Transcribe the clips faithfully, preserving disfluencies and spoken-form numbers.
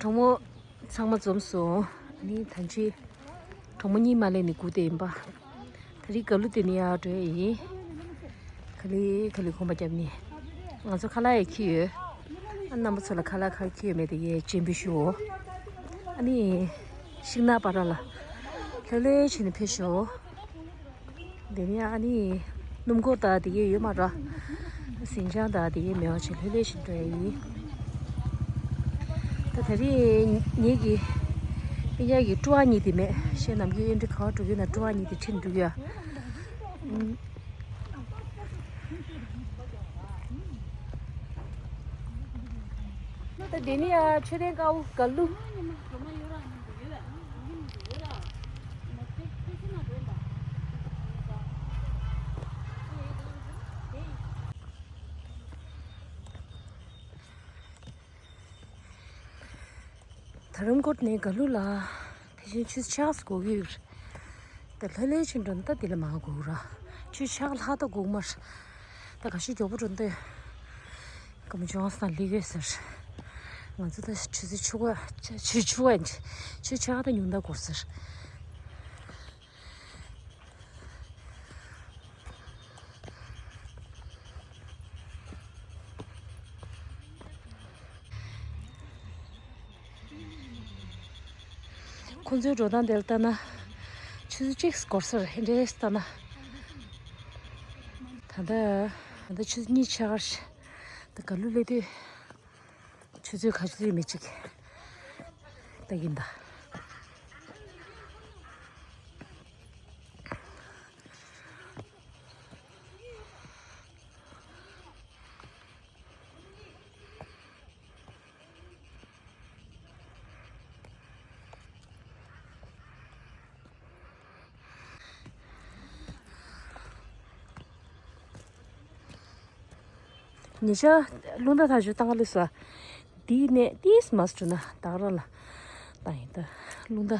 གྲོགས་མོ་ཚང་མ་འཛོམས་སོང་། ཨ་ནི་ད་ཅི་གྲོགས་མོ་གཉིད་མ་ལས་ནི་སྒུག་བསྡད་ཡིན་པ། ད་རེས་དགའ་ལུ་དེ་ནི་ཡར་འགྲོ་ཡ་ཡིན། ག་ལེ་ག་ལེ་གོམ་པ་རྒྱབ་ནི། ང་ཚོ་ཁ་ལག་ཡ་འཁྱེར་ཡོད། ཨ་རྣམ་པ་ཚོ་ལ་ཁ་ལག་ག་རེ་འཁྱེར་ཡོད་མེད་དེ་ཡས་སྤྱན་འབུལ་ཞུའོ། ཨ་ནི་ཤིང་ནགས་པ་ར་ལ་ལྷོད་ལྷོད་བྱས་ནས་ཕེབས་ཤོག། དེ་ནས་ཨ་ནི་སྣུམ་འཁོར་དང་དེ་གའི་ཡོད་མ་རེད། ཟིང་ཆ་དང་དེ་གའི་མེད་པ་བྱས་ལྷོད་ལྷོད་བྱས་འགྲོ་ཡ་ཡིན། ད་ད་རེས་ངེད་ཀྱི་སྤུན་ཀྱག་གི་སྤྲོ་བ་གཉིས་དེ་མེད་ཤེས། ནམ་རྒྱུན་ཨེ་འདྲ་ག་པར་འགྲོ་གི་ན་སྤྲོ་བ་གཉིས་དེ་ཁྲིད་འགྲོ་གི་ཡ། ཨུམ། ད་དེ་ནི་ཡ་མཆོད་རྟེན་དཀར་པོ་དགའ་ལུ། ད་རུང་ཀོ་ནས་དགའ་ལུ་ལ་དེ་བཞིན་ཆུ་ཚོད་ཕྱེད་ཀ་ཙམ་འགོར་གྱི་ཡོད་རེད། ད་ལྷོད་ལྷོད་བྱས་འགྲོ་ན་ད་དེ་ལས་མང་འགོར་ར། ཆུ་ཚོད་ཕྱེད་ཀ་ལྷག་ད་འགོར་མ་རེད། ད་ག་ཤེད་མགྱོགས་པོ་འགྲོ་འདོད། སྐར་མ་བཅོ་ལྔ་ཙམ་སླེབས་ཡོད་ཟེར། ང་ཚོ་ད་ཆུ་ཚོད་བཅུ་པ་ཆུ་ཚོད་བཅུ་པ་ཡིན། ཆུ་ཚོད་ཕྱེད་ཀ་ད་ཉུང་མཐའ་འགོར་ཟེར། ཁོང་ཚོའི་འགྲོ་སྟངས་དེ་ལ་ལྟ་ན། ཆུ་ཚོད་གཅིག་འགོར་ས་རེད། འདྲེས་ལྟ་ན། ད་ལྟ་ད་ལྟ་ཆུ་ཚོད་གཉིས་ཆགས་ཀྱི་རེད། ད་དགའ་ལུ་སླེབས་དུས་ཆུ་ཚོད་ག་ཚོད་ཡིན་མིན་ཅིག་ལྟ་གི་ཡིན་ད། ཉེ་ཆར་རླུང་རྟ་དར་ལྕོག་བཏང་ག་སླེབས་སོང་། འདིའི་གནས་ཏིས་མ་སུ་ན་ད་ག་རང་ལ་བཏང་ཡིན་ད། རླུང་རྟ་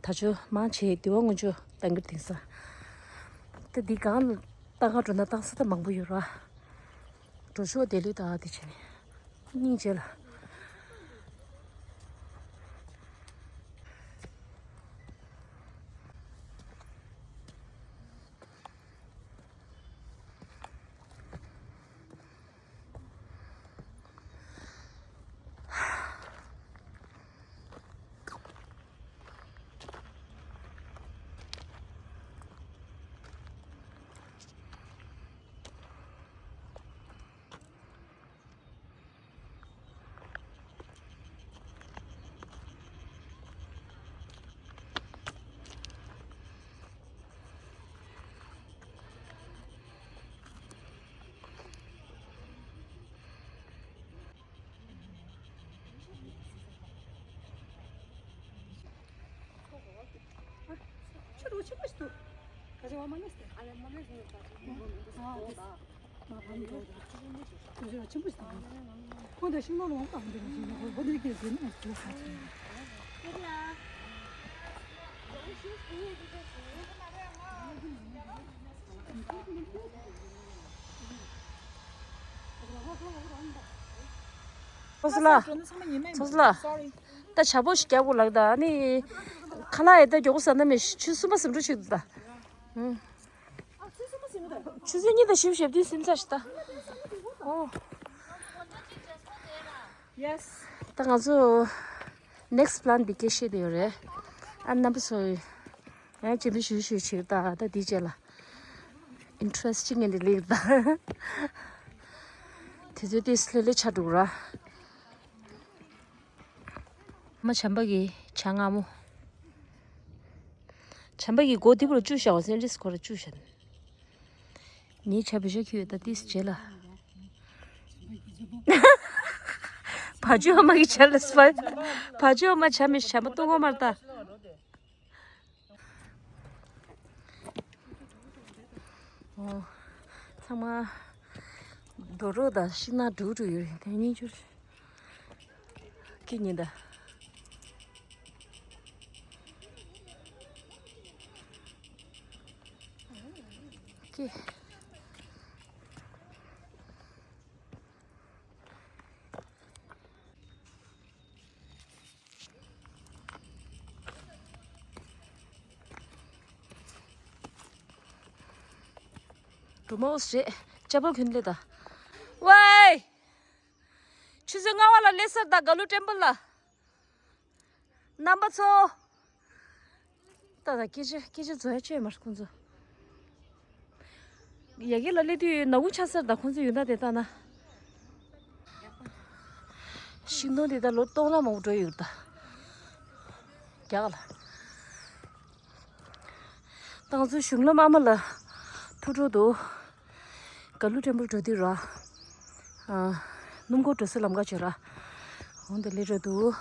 དར་ལྕོག་མང་ཆེ་དེ་བ་སྔོན་ཆད་བཏང་གི་དེང་སང་། ད་འདི་གང་ལ་བཏང་ག་འགྲོ་ན་བཏང་ས་ད་མང་པོ་ཡོད་ར། འགྲོ་ཆོག་བདེ་ལུས་དང་དེ་བྱས་ནས་སྙིང་རྗེ་ལ། ཆུ་རོ་ཆེན་པོ་ཞིག་འདུག་ག་ཚོད་བ་མ་ལེས་ཏེ། ཨ་ལེ་མ་ལེས་ནས་ད་ཆུ་མ་མ་འདུག་ཨ་ཨ་ཨ་ཨ་ཆུ་རོ་ཆེན་པོ་ཞིག་འདུག་ཁོང་ད་ཤིང་ནོར་ལོང་པ་འདུག་ཤིང་ནོར་ཧོ་དེ་ཀྱི་ཟིན་ཨ་ཆུ་ས་ཆེན། ཚོགས་ལ། ཚོགས་ལ། ད་བྱ་པོ་ཞིག་རྒྱབ་དགོས་ལགས་ད་ནི། ཁ་ལག་ཡེ་ད་མགྱོགས་པོ་ཟ་ན་མི་ཆུ་སུམ་པ་ཟིམ་འགྲོ་ཆེ་འདུག་ད། ཨུ། ཆུ་ཚོད་གཉིས་དང་བཞི་བཅུ་ཞེ་བདུན་ཟིན་ཚར་ཤག་ད། ཨོ། Yes. ད་ང་ཚོ་next plan འདི་སྐད་བཤད་དེ་ཡོད་རེད། ཨ་རྣམ་པ་ཚོ་ཡང་སྤྱན་འབུལ་ཞུ་ཞུ་བྱེད་ད་ད་འདི་བྱས་ལ་interest ཅིག་ངན་འདི་ལེགས་ད། དེ་ཚོའི་ཏིས་ལྷོད་ལྷོད་ཆགས་འགྲོ་གི་ར། མ་བྱམས་པ་གི་བྱ་མངར་མོ། བྱམས་པ་གི་མགོ་འདི་བུ་ལ་བཅུག་བཞག་པ་སེན་རིས་ཁོ་ར་བཅུག་བཞག་ངའི་བྱ་བུ་ཤ་ཁྱི་ཡོད་ད་ཏིས་བྱེད་ལ། བ་ཇོ་མ་གི་བྱ་ལ་སྤ། བ་ཇོ་མ་བྱ་མི་བྱ་མ་ཏོ་ངོ་མར་ད། ཨོ། ཚང་མ་རྡོ་རོག་དང་ཤིང་ནགས་འབྲུག་འབྲུག་ཡོད་རེད་དེ་སྙིང་རྗེ། ཁྱི་ཉིན་ད། ཁྱི། གྲོ་མོ་རེད། ཅ་པལ་གྱོན་སླེབས་ད། ཝེ། ཆུ་ཚོད་ལྔ་པ་ལ་སླེབས་ཚར་ད། ག་ལུ་ཊེམ་པལ་ལ། རྣམ་པ་ཚོ། ད་ད་སྐད་ཆ་སྐད་ཆ་བཟོ་ཡ་ཆོད་མ་རེད་ཁོང་ཚོ། ཡ་གི་ལ་སླེབས་དུས་ནག་ཁུང་ཆགས་ཚར་ད། ཁོང་ཚོ་ཡོང་ད་དེ་ལྟ་ན། ཤིང་སྡོང་དེ་ད་ལོ་སྟོང་ལ་མང་པོ་འགྲོ་ཡོད་ད། རྒྱ་གར་ལ། ད་ང་ཚོ་གཞུང་ལམ་ཨ་མ་ལ་ཐུག་འགྲོ་འདུག་ག་ལུ་ཊེམ་པལ་འགྲོ་དུས་ར། ཨ། སྣུམ་འཁོར་འགྲོ་སའི་ལམ་ཁ་བྱོས་ར། འོང་དེ་སླེབས་འགྲོ་འདུག་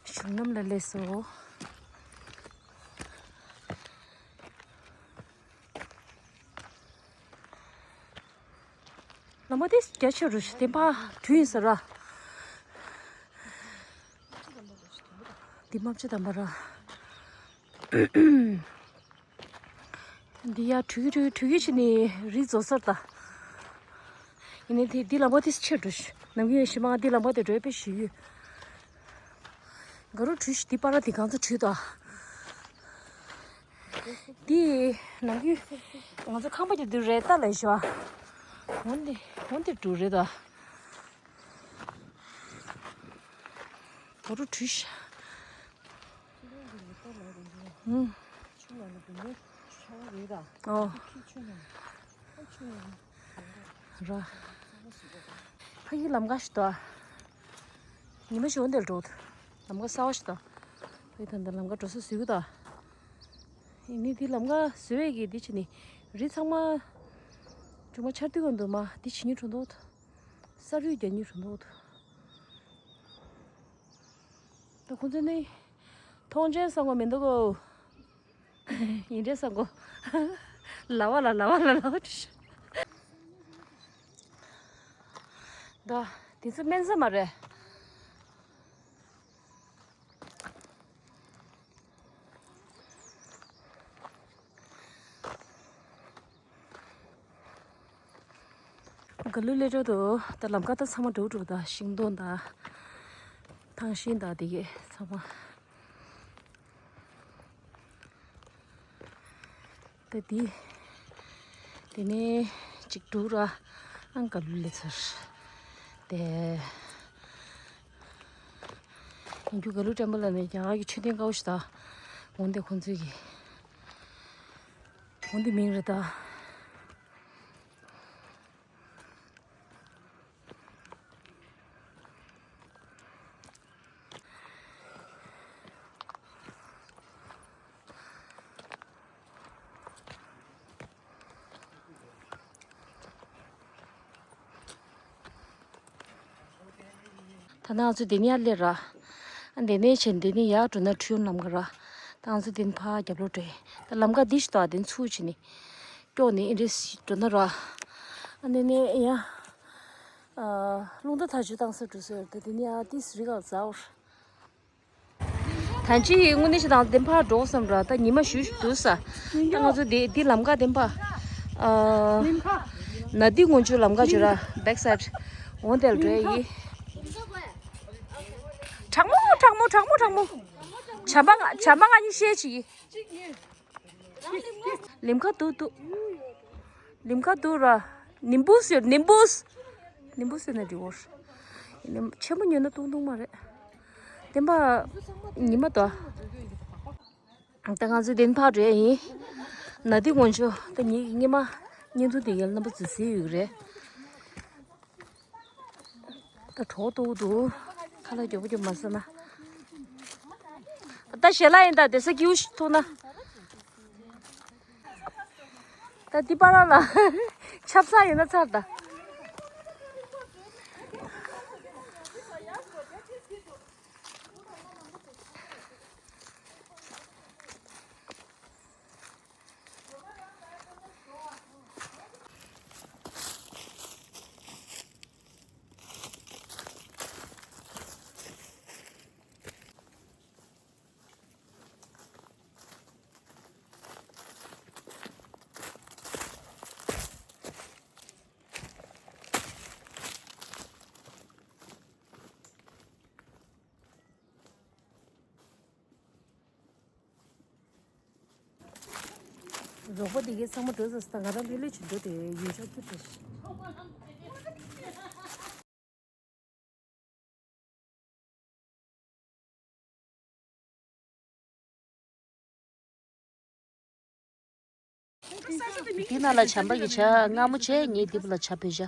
གཞུང་ལམ་ལ་སླེབས་སོང་། ལམ་པ་དེ་རྒྱ་ཆེ་རུ་ཞིག་དེ་ཕར་དུས་ཡིན་ས་ར། འདི་རྨ་བྱ་དམ་པ་ར། འདི་ཡ་དྲུད་དྲུད་དྲུད་ཀྱི་ཕྱི་ནས་རི་རྫོགས་སར་ད། ཡིན་ནའི་དེ་འདི་ལམ་པ་དེ་ཆེ་འགྲོ་ཤི། ནམ་རྒྱུན་ཞི་མ་འདི་ལམ་པ་དེ་འགྲོ་ཡ་དཔེ་ཞི་ཡོད། དགའ་རུ་དྲུད་ཤི། འདི་པར་འདི་གང་ཚོ་དྲུད་ད། འདི་ནམ་རྒྱུན་ང་ཚོ་ཁང་པ་གྱི་འདི་རེད་ད་ལས་ཤོ། འོན་ཏེ་འོན་ཏེ་འགྲོ་རེད་ད། དགའ་རུ་དྲུད་ཤི། ཨང་། ཨོ། ར། ཕ་གི་ལམ་ཁ་ཞིག་འདུག་ཉི་མ་ཞོ་འདེལ་འགྲོ། ལམ་ཁ་གསར་བ་ཞིག་འདུག་ཕ་གི་ད་ལྟ་ལམ་ཁ་འགྲོ་ས་བཟོས་གི་འདུག་ཡིན་ནའི་འདི་ལམ་ཁ་བཟོས་པའི་གི་འདི་བྱས་ནས་རི་ཚང་མ་ཅུང་མ་ཆར་དུས་ག་འདུག་མ་འདི་བྱེད་ཉིན་གྲོ་འདུག་ས་རུད་རྒྱག་ཉིན་གྲོ་འདུག་ད་ཁོང་ཚོ་ནི་མཐོང་ཆེན་བསམ་གོ་མི་འདུག་གོ། ཡིན་འདྲེ་བསམ་གོ། ལ་བ་ལ་ལ་བ་ལ་ལ་བ་ད་དེ་ཚོ་སྨན་ས་མ་རེད། ག་ལུ་ལེ་འགྲོ་དོ། ད་ལམ་ཁ་ད་ཚང་མ་འགྲོ་འགྲོ་ད་ཤིང་སྡོང་ད་ཐང་ཤིང་ད་དེ་གས་ཚང་མ། ད་དེ་དེ་ནས་ཅིག་འགྲོ་ར་ཨང་ག་ལུ་ལེ་ཚར་དེ། ཡིན་རྒྱུ་ག་ལུ་ཊེམ་པལ་ལ་ནས་རྒྱ་གར་གྱི་མཆོད་རྟེན་དཀར་པོ་ཞིག་ད། འོན་ཏེ་ཁོང་ཚོའི་གི་འོན་ཏེ་མིང་རེད་ད། ད་ནང་ཚོ་འདི་ནས་ཡར་སླེབས་ར། ཨ་འདི་ནས་བྱས་འདི་ནས་ཡར་འགྲོ་ན་ཁྲུན་ལམ་ཁ་ར། ད་ང་ཚོ་འདི་ནས་ཕར་རྒྱབ་ལོག་འགྲོ་ཡིན། ད་ལམ་ཁ་འདི་ཞིག་ཏུ་ཨ་འདི་ཚུར་བྱས་ནས་སྐྱོག་ནས་ཨེ་འདྲས་འགྲོ་ན་ར། ཨ་འདི་ནས་ཡར་ཨ་རླུང་རྟ་ཐག་ཆོད་བཏང་ས་འགྲོ་ས་ཡོད་རེད། ད་འདི་ནས་ཡར་ཏིས་རི་ཁ་འཛེགས། ད་ཅི་དངོས་གནས་ཤིག་དང་བདེན་པར་འགྲོ་བསམ་ར། ད་ཉི་མ་ཞུ་ཞུ་འདུག་ས། ད་ང་ཚོ་འདི་འདི་ལམ་ཁ་བདེན་པ། ཨ་ནཱ་འདི་ངོ་ཆུ་ལམ་ཁ་བྱོས་ར། བེག་སའིཌ་འོང་དེར་འགྲོ་ཡ་ཡིན། དྲག་མོ་དྲག་མོ་དྲག་མོ་དྲག་མོ། བྱམས་པ་ང་བྱམས་པ་ང་གཉིས་བཤད་ཅིག་ཡིན། ལིམ་ཁ་འདུག་འདུག་ལིམ་ཁ་འདུག་ར། ནིམ་བུ་ཟེར་ནིམ་བུ། ནིམ་བུ་ཟེར་ན་འགྲིག་གོ། ཆེན་པོ་ཉོས་ན་ཏུང་ཏུང་མ་རེད། བདེན་པ། ཉི་མ་དོ། ད་ང་ཚོ་བདེན་པ་རེད་ཡིན། ན་དི་ངོ་ཆོ་ད་ཉིད་ཀྱི་སྙེ་མ་བརྙན་ཐུང་དེ་ཡལ་རྣམ་པ་ཚོས་གཟིགས་ཡོད་རེད། ད་གྲོགས་ཏོག་འདུག་ཁ་ལག་མགྱོགས་པོ་མགྱོགས་པོ་མ་ཟ་ན། ད་ཞལ་ལག་ཡིན་ད་དེ་ས་སྐྱིད་པོ་ཞིག་ཐུག་ན། ད་འདི་པ་ར་ལ་ཆབ་གསང་ཡོད་ན་ཚར་ད། རོགས་པ་དེ་གའི་ཚང་མ་འགྲོ་ཟེར་ས། ད་ང་རང་ལྷོད་ལྷོད་བྱེད་འགྲོ་དེ་ཡུལ་ཕྱོགས་ཀྱི་འགྲོ་ཞིག་དེ་ནང་ལ་བྱམས་པ་གི་ཇ་མངར་མོ་བྱས། ངས་དེ་བུ་ལ་ཇ་བོད་ཇ།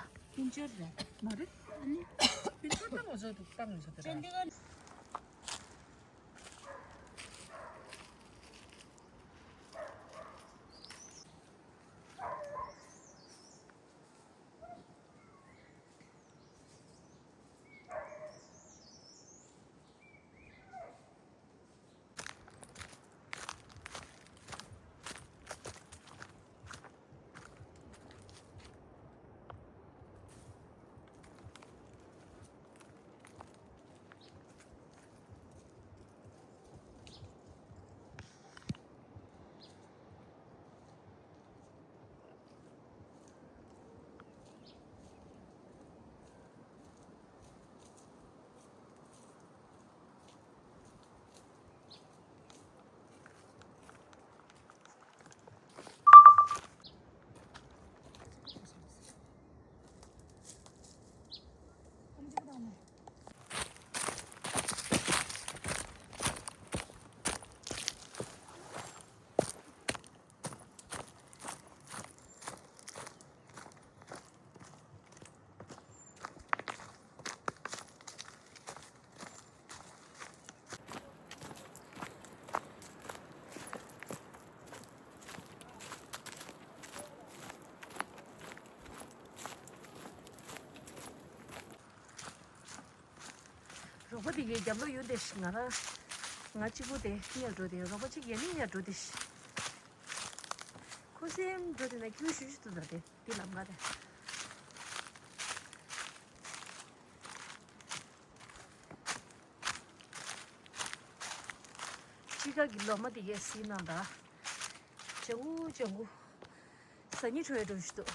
རོགས་པ་དེ་གའི་རྒྱབ་ལོགས་ཡོད་དེ་ཤི། ང་རང་ང་གཅིག་པུ་དེ་གཉེར་འགྲོ་དེ། རོགས་པ་གཅིག་ཡན་ནི་གཉེར་འགྲོ་དེ་ཤི། ཁུ་སིམ་འགྲོ་དེ་ན་ཁྱོད་ཤུ་ཤུ་དུ་ད་དེ་དེ་ལམ་ཁ་དེ། དཔྱིད་ཀ་གི་ལོ་མ་དེ་གའི་སྲིད་ནང་ད། ལྗང་གུ་ལྗང་གུ། ཟ་སྙིང་བྲོ་བའི་འགྲོ་ཞིག་འདུག་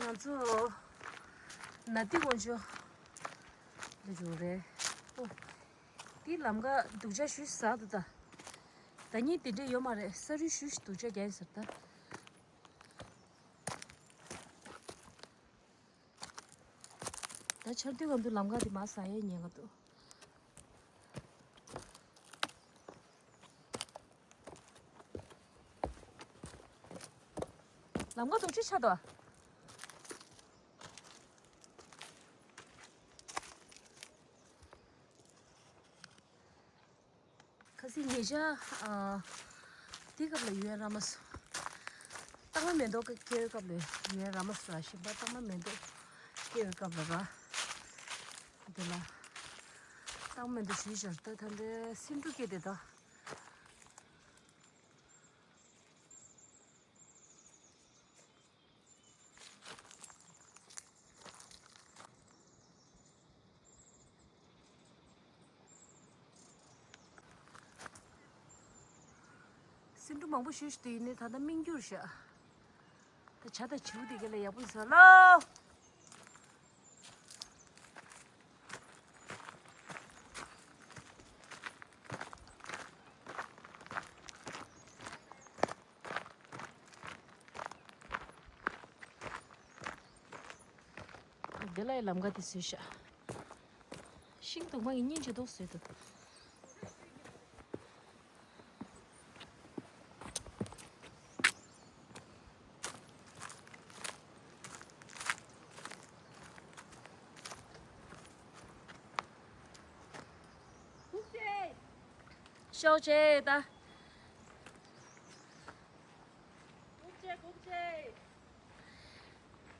ང་ཚོ་ན་ཏི་ཀོང་ཇོ་འདི་འགྲོ་རེད། ཨོ། འདི་ལམ་ཁ་སྡུག་ཅག་ཞུ་ཟ་འདུག་ད། ད་ཉིན་དེ་འདྲས་ཡོད་མ་རེད། ས་རུད་ཞུ་སྡུག་ཅག་རྒྱག་ཟེར་ད། ད་ཆར་དུས་གང་དུ་ལམ་ཁ་དེ་མ་ཟ་ཡས་ཉེན་ཁ་འདུག་ལམ་ཁ་དུང་ཁྲི་ཆགས་འདུག་ཁ་སང་ཉེ་ཆར། ཨ། དེའི་སྐབས་ལ་ཡུན་རིང་མ་སོང་། སྟག་མ་མེ་ཏོག་སྐྱེ་བའི་སྐབས་ལ་ཡུན་རིང་མ་སོང་། ཞིང་པ་སྟག་མ་མེ་ཏོག་སྐྱེ་བའི་སྐབས་ལ་ར། དེ་ལ། སྟག་མ་མེ་ཏོག་ཞུས་བྱར་ད་ད་ལྟ་སེ་འབྲུ་སྐྱེས་དེ་ད། སེ་འབྲུ་མང་པོ་ཞུ་ཞུ་དུས་ཡིན་ནའི་ད་ལྟ་སྨིན་གྱུར་ཤག་ད་བྱ་དང་བྱིའུ་དེ་ག་ལ་ཡག་པོ་ཟ་ལོ། འདི་ལ་ཡི་ལམ་ཁ་དེ་བཟོས་ཤག་ཤིང་སྡོང་མ་ཡི་སྙིང་རྗེ་མདོག་བཟོས་འདུག་ཤོག་ཅེས་ད།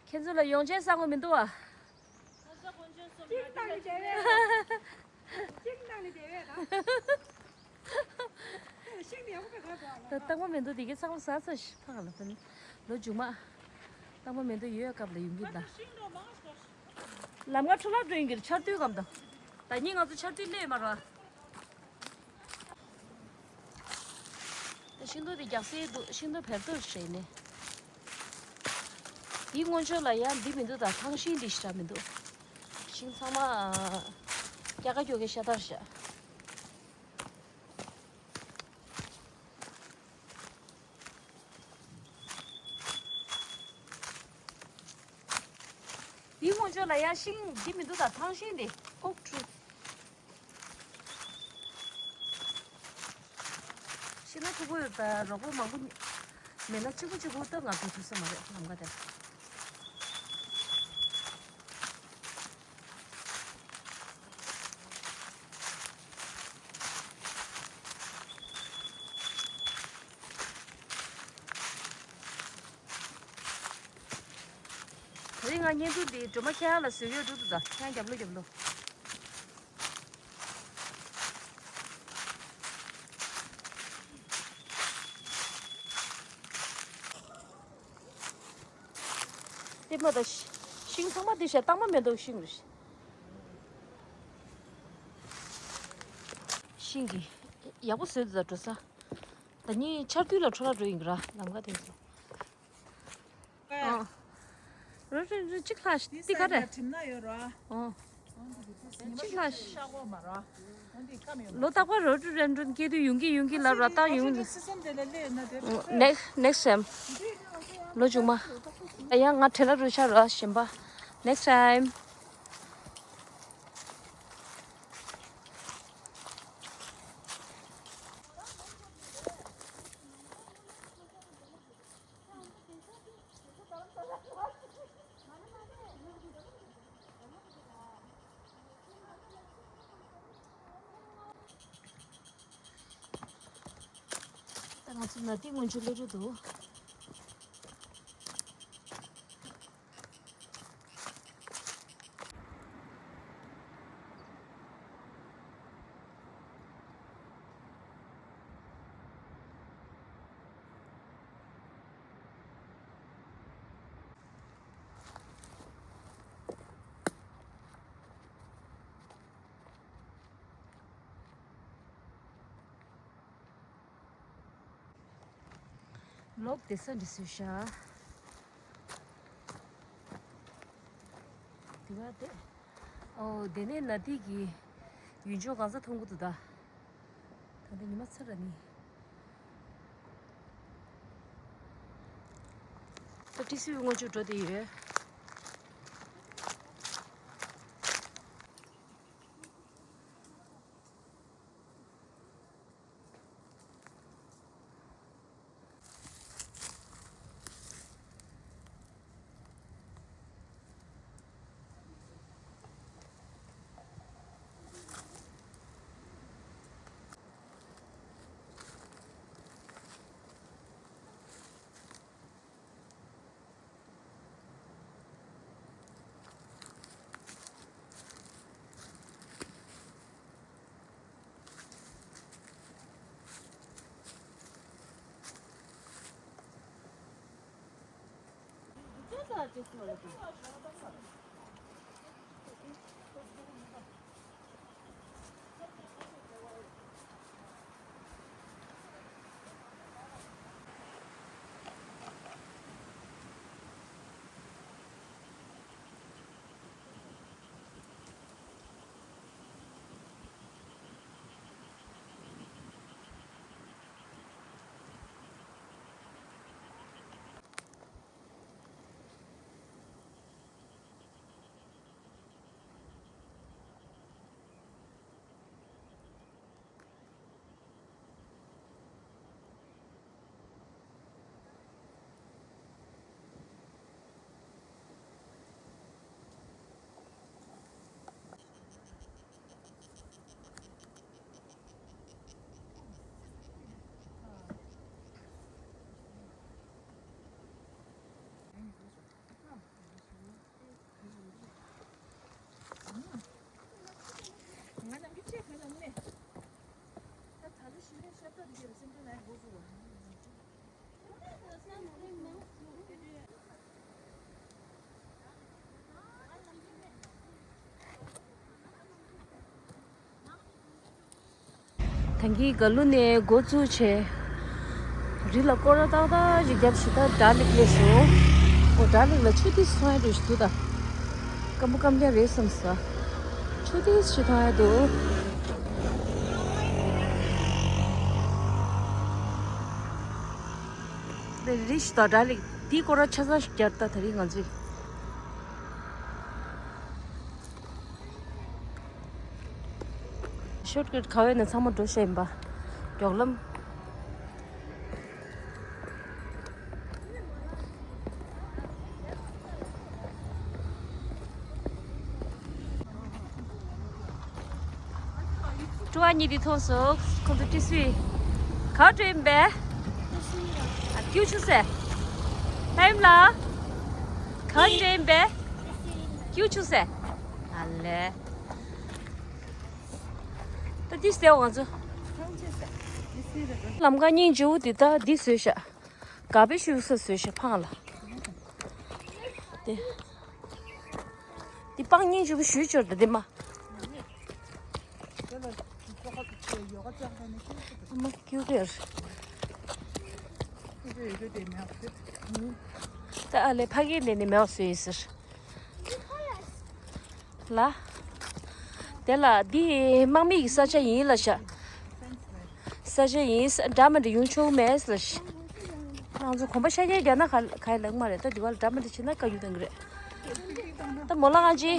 ཁྱེད་ཚོ་ལ་ཡོང་ཆེན་བསམ་གི་མི་འདུག་ཨ། གཅིག་བཏང་ནས་བསྡད་པས་ད། གཅིག་བཏང་ནས་བསྡད་པས་ད། ཤིང་དེ་ཡག་པོ་དཔེ་ག་འདུག་ཨ། ད་སྟག་མོ་མེ་ཏོག་དེ་གའི་ཚང་མ་ཟ་ཚར་ཤག་ཕ་ག་ལ་ཕན། ལོ་མཇུག་མ། སྟག་མོ་མེ་ཏོག་ཡོད་སྐབས་ལ་ཡོང་གི་ད། ལམ་ཁ་འཕྲོ་བརླག་འགྲོ་ཡིན་གྱི་རེད། ཆར་དུས་སྐབས་དང་། ད་ཉིན་ང་ཚོ་ཆར་དུས་སླེབས་མ་རེད། ད་ཤིང་ཏོག་དེ་རྒྱག་སའི་འདུག་ཤིང་ཏོག་བེར་ཏོག་བྱས་ནས། འདི་སྔོན་ཆད་ལ་ཡ་འདི་མི་འདུག་ད་ཐང་ཤིང་འདི་ཞེ་དྲག་མི་འདུག་ཤིང་ཚང་མ་སྐྱ་ཀ་སྐྱོ་ཀའི་ཤ་སྟག་བཞག་འདི་སྔོན་ཆད་ལ་ཡ་ཤིང་འདི་མི་འདུག་ད་ཐང་ཤིང་འདི་ཨོག་ཊི་རི། ཤིང་ནགས་ཕྲུ་གུ་ཡོད་པ་རོགས་པ་མང་པོ་མེད་ན་གཅིག་པུ་གཅིག་པུ་སྟབས་ང་ཚོ་ཐུབ་ས་མ་རེད་ལམ་ཁ་དེར། དེ་རིང་ང་བརྙན་ཐུང་འདི་སྒྲོལ་མ་ཁྱེད་རང་ལ་བཟོས་ཡོད་འགྲོ་འདུག་ད་ཁྱེད་རང་རྒྱབ་ལོགས་རྒྱབ་ལོགས། དེ་མ་ད་ཤིང་ཚང་མ་དེ་བྱས་སྟག་མོ་མེ་ཏོག་ཤིང་རེད། ཤིང་གི་ཡག་པོ་བཟོས་འདུག་ད་འགྲོ་ས། ད་ནི་ཆར་དུས་ལ་འཕྲོ་བརླག་འགྲོ་ཡིན་གི་ར་ལམ་ཁ་དེ་ཚོ། ཨོ། རོ་རོ་རོ་གཅིག་ལྷག་འདི་ག་རེ། ཨོ། གཅིག་ལྷག་ལོ་རྟག་པར་རོ་རོ་རན་རོན་སྐྱེ་དུས་ཡོང་གི་ཡོང་གི་ལབ་ར་ཏང་ཡོང་། next next time ལོ་མཇུག་མ། ཡང་ང་བྲེལ་ལ་རུ་ཤ་ར་ཞིམ་པ། next time ད་ང་ཚོ་ན་ཏི་སྔོན་ཆད་སླེབས་འགྲོ་འདུག་ལོག་དེ་ས་འདི་སུ་ཤ། དེ་བ་དེ། ཨོ་དེ་ནས་ན་ཏི་གི་ཡུལ་ལྗོངས་གང་ས་མཐོང་གི་འདུག་ད། ད་ལྟ་ཉི་མ་ཚ་ར་ནི། ད་ཏི་སུའི་སྔོན་ཆད་འགྲོ་དེ་ཡོད། ང་གིས་ག་ལུ་ནས་འགོ་བཙུགས་བྱས། རི་ལ་སྐོར་ར་ཏག་ཏག་ཅིག་བརྒྱབ་བྱས། ད་དགྲ་ལིག་སླེབས་སོང་། འོ་དགྲ་ལིག་ལ་ཆུ་ཏིས་སོང་ཡ་འགྲོ་ཞིག་འདུག་ད་སྐམ་པོ་སྐམ་རྐྱང་རེད་བསམ་ས། ཆུ་ཏིས་ཞིག་མཐོང་ཡ་འདུག་དེ་རི་ཞིག་དང་དགྲ་ལིག་དེའི་སྐོར་ར་ཆ་ཚང་ཞིག་བརྒྱབ། ད་དེ་རིང་ང་ཚོས། ཤོར་ཀཊ་ག་བས་ན་ཚང་མ་འགྲོ་ཤེས་ཡིན་པ། མགྱོགས་ལམ། སྤྲོ་བ་གཉིས་དེ་མཐོང་སོང་། ཁོང་ཚོ་ཏི་སུའི་ག་སྤྲོ་ཡིན་པས། ཨ་ཀྱུ་ཆུ་སེ། ལྷ་ཡུམ་ལགས། ག་སྤྲོ་ཡིན་པས། ཀྱུ་ཆུ་སེ། ཨ་ལེ། ད་འདི་ཟེར་བ་ང་ཚོ། ལམ་ཁ་སྙིང་རྗེ་བོ་འདི། ད་འདི་བཟོས་ཤག་ག་པའི་བཞུགས་ས་བཟོས་ཤག་ཕང་ལ། དེ། འདི་སྤང་སྙིང་རྗེ་བོ་ཞུས་ཆོར་ད་འདི་མ། མ་ཀྱུ་རེར། ད་ཨ་ལེ་ཕ་གིའི་ནས་ནི་མེད་པ་བཟོས་ཡིན་ཟེར། ལ། དེ་ལ་འདི་དམག་མི་གི་ས་ཆ་ཡིན་ལ་ཤག་ས་ཆ་ཡིན་ས། འདྲ་མི་འདྲ་ཡོང་ཆོག་མེད་ལ་ཤག་ང་ཚོ་གོམ་པ་ཤར་རྒྱག་རྒྱག་ན་ག་ག་ཡི་ལག་མ་རེད། ད་འདི་བ་ལ་འདྲ་མི་འདྲ་བྱེད་ན་དཀའ་རྒྱུ་དང་གི་རེད། ད་མོ་ལ་ང་ཅི།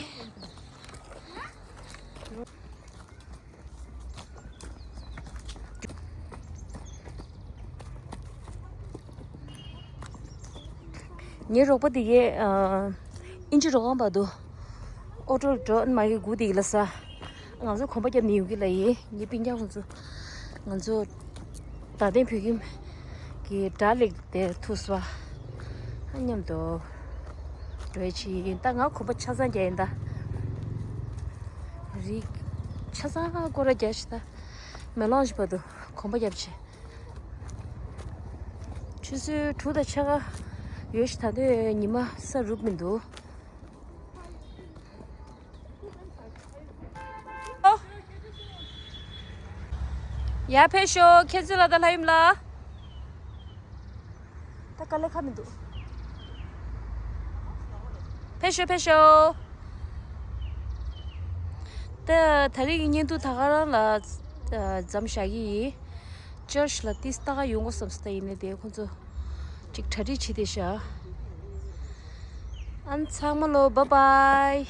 ངའི་རོགས་པ་དེ་གས་ཨ་ཨིན་ཇི་རོགས་ཁང་བར་དུ་ཨོ་ཊོ་འགྲོ་མ་གི་སྒུག་དེ་གི་ལ་ས། ང་ཚོ་གོམ་པ་རྒྱབ་ནས་ཡོང་གི་ལ་ཡིན། ངའི་སྤུན་ཀྱག་ཁོང་ཚོ་ང་ཚོ་རྡ་སྟེང་བོད་ཁྱིམ་གི་དགྲ་ལེགས་དེ་ཐུག་སོ། ཨ་མཉམ་དུ་འགྲོ་ཡ་ཆི་ཡིན། ད་ང་གོམ་པ་ཆ་ཚང་རྒྱག་ཡིན་ད། རིག་ཆ་ཚང་སྐོར་ར་རྒྱག་ཤི་ད། མེ་ལོང་ཞིག་བར་དུ་གོམ་པ་རྒྱབ་ཆེ། ཆུ་ཚོད་དྲུག་དང་ཕྱེད་ཀ་ཡོད་ཤི། ད་དུང་ཉི་མ་ས་རུབ་མི་འདུག་ཡ་ཕེབས་ཤོག་ཁྱེད་ཚོ་ལ་ད་ལྷ་ཡུམ་ལ། ད་དཀའ་ལས་ཁག་མི་འདུག་ཕེབས་ཤོག་ཕེབས་ཤོག་ད་ད་རེས་ཀྱི་བརྙན་ཐུང་ད་ག་རང་ལ་མཚམས་བཞག་གི་ཡིན། ཅར་ཆི་ལ་ཏིས་ལྟ་ག་ཡོང་དགོས་བསམ་སོང་། ད་ཡིན་ནའི་དེ་ཁོང་ཚོ་ཅིག་གྲ་སྒྲིག་བྱེད་དེ་ཤག་ཨ་ཚང་མ་ལོ་བཱའི་བཱའི།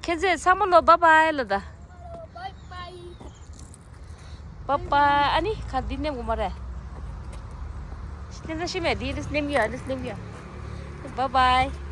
ཁྱེད་ཚོས་ཚང་མ་ལོ་བཱའི་བཱའི་ལ་ད། བཱའི་བཱའི། བཱའི་བཱའི། ཨ་ནི་ག་འདི་ནེམ་གོ་མ་རེད། ཤི་ཤི་མེད་འདི་ནེམ་གི་ཡ། འདི་ནེམ་གི་ཡ། བཱའི་བཱའི།